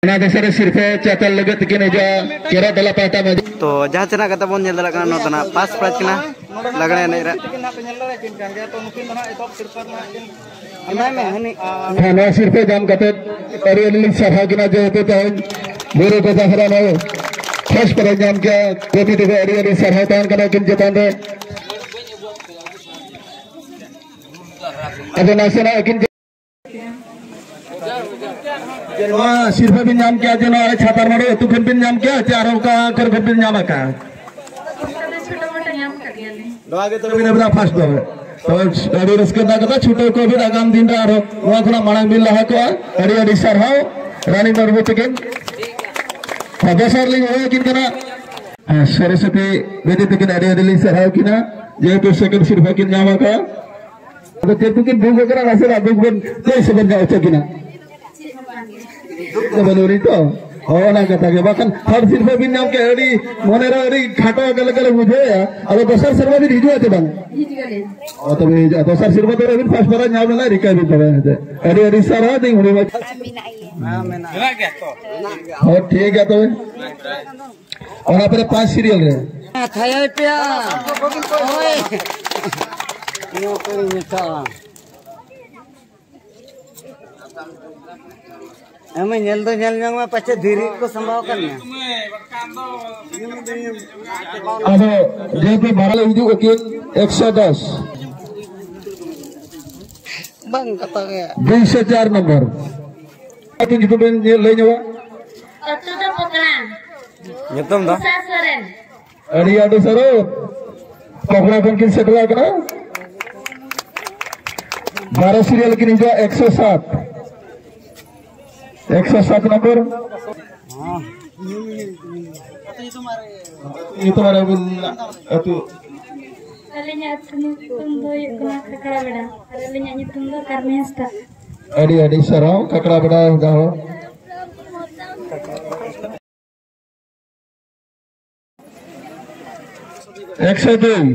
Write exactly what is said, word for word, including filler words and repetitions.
ᱚᱱᱟ ᱫᱚᱥᱟᱨ ᱨᱮ ᱥᱤᱨᱯᱷᱟᱹ ᱪᱟᱛᱟᱞ ᱞᱟᱹᱜᱤᱫ ᱛᱤᱠᱤᱱ ᱦᱤᱡᱩᱜᱼᱟ ᱠᱮᱨᱚ ᱴᱚᱞᱟ ᱯᱟᱦᱴᱟ ᱢᱟᱹᱡᱷᱤ᱾ ᱛᱚ ᱡᱟᱦᱟᱸ ᱪᱮᱱᱟᱜ ᱠᱟᱛᱮ ᱵᱚᱱ ᱧᱮᱞ ᱫᱟᱲᱮᱭᱟᱜ ᱠᱟᱱᱟ, ᱱᱚᱣᱟ ᱫᱚ ᱱᱟᱜ ᱯᱟᱥ ᱯᱨᱟᱭᱤᱡᱽ ᱠᱟᱱᱟ ᱞᱟᱜᱽᱬᱮ ᱮᱱᱮᱡ ᱨᱮ᱾ ᱮᱢᱟᱭ ᱢᱮ, ᱦᱟᱹᱱᱤ᱾ ᱦᱮᱸ, ᱱᱚᱣᱟ ᱥᱤᱨᱯᱷᱟᱹ ᱧᱟᱢ ᱠᱟᱛᱮ ᱟᱹᱰᱤ ᱟᱹᱰᱤ ᱞᱤᱧ ᱥᱟᱨᱦᱟᱣ ᱠᱤᱱᱟ, ᱡᱮᱦᱮᱛᱩ ᱛᱮᱦᱮᱧ ᱵᱩᱨᱩ ᱜᱚᱡᱟ ᱦᱟᱨᱟ ᱱᱚᱣᱟ ᱯᱷᱟᱥᱴ ᱯᱨᱟᱭᱤᱡᱽ ᱧᱟᱢ ᱠᱮᱜᱼᱟ᱾ ᱠᱚᱢᱤᱴᱤ ᱠᱚ ᱟᱹᱰᱤ ᱟᱹᱰᱤ ᱥᱟᱨᱦᱟᱣ ᱛᱟᱦᱮᱱ ᱠᱟᱱᱟ ᱩᱱᱠᱤᱱ ᱪᱮᱛᱟᱱ ᱨᱮ᱾ ᱟᱫᱚ ᱱᱟᱥᱮᱱᱟᱜ ᱟᱹᱠᱤᱱ ᱡᱮ ᱱᱚᱣᱟ ᱥᱤᱨᱯᱷᱟᱹ ᱵᱤᱱ ᱧᱟᱢ ᱠᱮᱜᱼᱟ, ᱡᱮ ᱱᱚᱣᱟ ᱪᱷᱟᱛᱟᱨ ᱢᱟᱹᱲᱩ ᱟᱹᱛᱩ ᱠᱷᱚᱱ ᱵᱤᱱ ᱧᱟᱢ ᱠᱮᱜᱼᱟ, ᱪᱮ ᱟᱨᱦᱚᱸ ᱚᱠᱟ ᱠᱚᱨᱮ ᱠᱷᱚᱱ ᱵᱤᱱ ᱧᱟᱢ ᱟᱠᱟᱜᱼᱟ? ᱚᱱᱠᱟ ᱫᱚ ᱪᱷᱳᱴᱳ ᱢᱳᱴᱳ ᱧᱟᱢ ᱟᱠᱟᱫ ᱜᱮᱭᱟᱞᱤᱧ᱾ ᱱᱚᱣᱟ ᱜᱮ ᱛᱟᱵᱤᱱ ᱟᱵᱤᱱᱟᱜ ᱯᱷᱟᱥᱴ ᱫᱚ᱾ ᱛᱚ, ᱟᱹᱰᱤ ᱨᱟᱹᱥᱠᱟᱹ ᱨᱮᱱᱟᱜ ᱠᱟᱛᱷᱟ, ᱪᱷᱩᱴᱟᱹᱣ ᱠᱚ ᱵᱤᱱ ᱟᱜᱟᱢ ᱫᱤᱱ ᱨᱮ ᱟᱨᱦᱚᱸ ᱱᱚᱣᱟ ᱠᱷᱚᱱᱟᱜ ᱢᱟᱲᱟᱝ ᱵᱤᱱ ᱞᱟᱦᱟ ᱠᱚᱜᱼᱟ᱾ ᱟᱹᱰᱤ ᱟᱹᱰᱤ ᱥᱟᱨᱦᱟᱣ ᱨᱟᱱᱤ ᱢᱩᱨᱢᱩ ᱛᱟᱹᱠᱤᱱ᱾ ᱫᱚᱥᱟᱨ ᱞᱤᱧ ᱦᱚᱦᱚ ᱟᱹᱠᱤᱱ ᱠᱟᱱᱟ᱾ ᱦᱮᱸ, ᱥᱚᱨᱚᱥᱚᱛᱤ ᱵᱤᱫᱤ ᱛᱟᱹᱠᱤᱱ ᱟᱹᱰᱤ ᱟᱹᱰᱤ ᱞᱤᱧ ᱥᱟᱨᱦᱟᱣ ᱠᱤᱱᱟ, ᱡᱮᱦᱮᱛᱩ ᱥᱮᱠᱮᱱᱰ ᱥᱤᱨᱯᱷᱟᱹ ᱠᱤᱱ ᱧᱟᱢ ᱟᱠᱟᱫᱼᱟ᱾ ᱟᱫᱚ ᱪᱮᱫ ᱠᱚᱠᱤᱱ ᱫᱩᱠ ᱟᱠᱟᱱᱟ, ᱱᱟᱥᱮᱱᱟᱜ ᱫᱩᱠ ᱵᱚᱱ ᱞᱟᱹᱭ ᱥᱚᱫᱚᱨ ᱧᱚᱜ ᱦᱚᱪᱚ ᱠᱤᱱᱟ᱾ ᱫᱩᱠ ᱫᱚ ᱵᱟᱹᱱᱩᱜ ᱟᱹᱱᱤᱡ ᱛᱚ? ᱦᱳᱭ, ᱚᱱᱟ ᱠᱟᱛᱷᱟ ᱜᱮ᱾ ᱵᱟᱠᱷᱟᱱ ᱛᱷᱟᱨᱰ ᱥᱤᱨᱯᱷᱟᱹ ᱵᱤᱱ ᱧᱟᱢ ᱠᱮᱫ, ᱟᱹᱰᱤ ᱢᱚᱱᱮᱨᱮ ᱟᱹᱰᱤ ᱠᱷᱟᱴᱚ ᱟᱠᱟᱱ ᱞᱮᱠᱟ ᱞᱮ ᱵᱩᱡᱷᱟᱹᱣᱮᱫᱼᱟ᱾ ᱟᱫᱚ ᱫᱚᱥᱟᱨ ᱥᱮᱨᱢᱟ ᱵᱤᱱ ᱦᱤᱡᱩᱜᱼᱟ ᱪᱮ ᱵᱟᱝ? ᱦᱤᱡᱩᱜ ᱟᱞᱮ᱾ ᱚ, ᱛᱚᱵᱮ ᱦᱤᱡᱩᱜᱼᱟ᱾ ᱫᱚᱥᱟᱨ ᱥᱮᱨᱢᱟ ᱛᱚᱵᱮ ᱟᱹᱵᱤᱱ ᱯᱷᱟᱥᱴ ᱵᱟᱨ ᱧᱟᱢ ᱨᱮᱱᱟᱜ ᱨᱤᱠᱟᱹᱭ ᱵᱤᱱ ᱛᱚᱵᱮ, ᱦᱮᱸ ᱥᱮ? ᱟᱹᱰᱤ ᱟᱹᱰᱤ ᱥᱟᱨᱦᱟᱣ, ᱫᱤᱱ ᱦᱩᱰᱤᱧ ᱢᱟᱪᱷᱟ᱾ ᱦᱮᱸ, ᱢᱮᱱᱟᱜ ᱜᱮᱭᱟ᱾ ᱦᱳᱭ, ᱴᱷᱤᱠ ᱜᱮᱭᱟ ᱛᱚᱵᱮ᱾ ᱚᱱᱟ ᱯᱚᱨᱮ ᱯᱟᱸᱪ ᱥᱤᱨᱤᱭᱟᱞ ᱨᱮ᱾ ᱛᱷᱟᱭᱟᱭ ᱯᱮᱭᱟ᱾ ᱦᱳᱭ᱾ ᱱᱚᱣᱟ ᱠᱚᱧ ᱢᱮᱛᱟᱜᱼᱟ᱾ ᱮᱢ ᱧᱮᱞ ᱫᱚ ᱧᱮᱞ ᱧᱚᱝ ᱢᱮ, ᱯᱟᱪᱮ ᱫᱷᱤᱨᱤ ᱠᱚ ᱥᱟᱢᱵᱟᱣ ᱟᱠᱟᱱ ᱢᱮ᱾ ᱟᱫᱚ ᱡᱮᱦᱮᱛᱩ ᱵᱷᱟᱲᱟ ᱞᱮ ᱦᱤᱡᱩᱜ ᱟᱹᱠᱤᱱ ᱮᱠᱥᱚ ᱫᱚᱥ᱾ ᱵᱟᱝ ᱠᱟᱛᱷᱟ ᱜᱮ᱾ ᱫᱩᱭᱥᱚ ᱪᱟᱨ ᱱᱚᱢᱵᱚᱨ᱾ ᱟᱹᱛᱩ ᱧᱩᱛᱩᱢ ᱵᱮᱱ ᱞᱟᱹᱭ ᱧᱚᱜᱟ᱾ ᱟᱹᱛᱩ ᱫᱚ ᱯᱚᱠᱲᱟ᱾ ᱧᱩᱛᱩᱢ ᱫᱚ? ᱩᱥᱟ ᱥᱚᱨᱮᱱ᱾ ᱟᱹᱰᱤ ᱟᱹᱰᱤ ᱥᱟᱹᱨᱩ᱾ ᱯᱚᱠᱲᱟ ᱠᱷᱚᱱ ᱠᱤᱱ ᱥᱮᱴᱮᱨ ᱟᱠᱟᱱᱟ᱾ ᱵᱟᱨᱚ ᱥᱤᱨᱤᱭᱟᱞ ᱠᱤᱱ ᱦᱤᱡᱩᱜᱼᱟ, ᱮᱠᱥᱚ ᱥᱟᱛ᱾ ᱮᱠᱥᱚ ᱥᱟᱛ ᱱᱚᱢᱵᱚᱨ᱾ ᱧᱩᱛᱩᱢ ᱟᱨ ᱟᱹᱵᱤᱱ ᱟᱹᱛᱩ᱾ ᱟᱹᱞᱤᱧᱟᱜ ᱟᱹᱛᱩ ᱧᱩᱛᱩᱢ ᱫᱚ ᱦᱩᱭᱩᱜ ᱠᱟᱱᱟ ᱠᱷᱟᱠᱲᱟ ᱵᱮᱰᱟ ᱟᱨ ᱟᱹᱞᱤᱧᱟᱜ ᱧᱩᱛᱩᱢ ᱫᱚ ᱠᱟᱹᱨᱢᱤ ᱦᱟᱸᱥᱫᱟ᱾ ᱟᱹᱰᱤ ᱟᱹᱰᱤ ᱥᱟᱨᱦᱟᱣ, ᱠᱷᱟᱠᱲᱟ ᱵᱮᱰᱟ ᱜᱟᱶ᱾ ᱮᱠᱥᱚ ᱫᱩᱭ᱾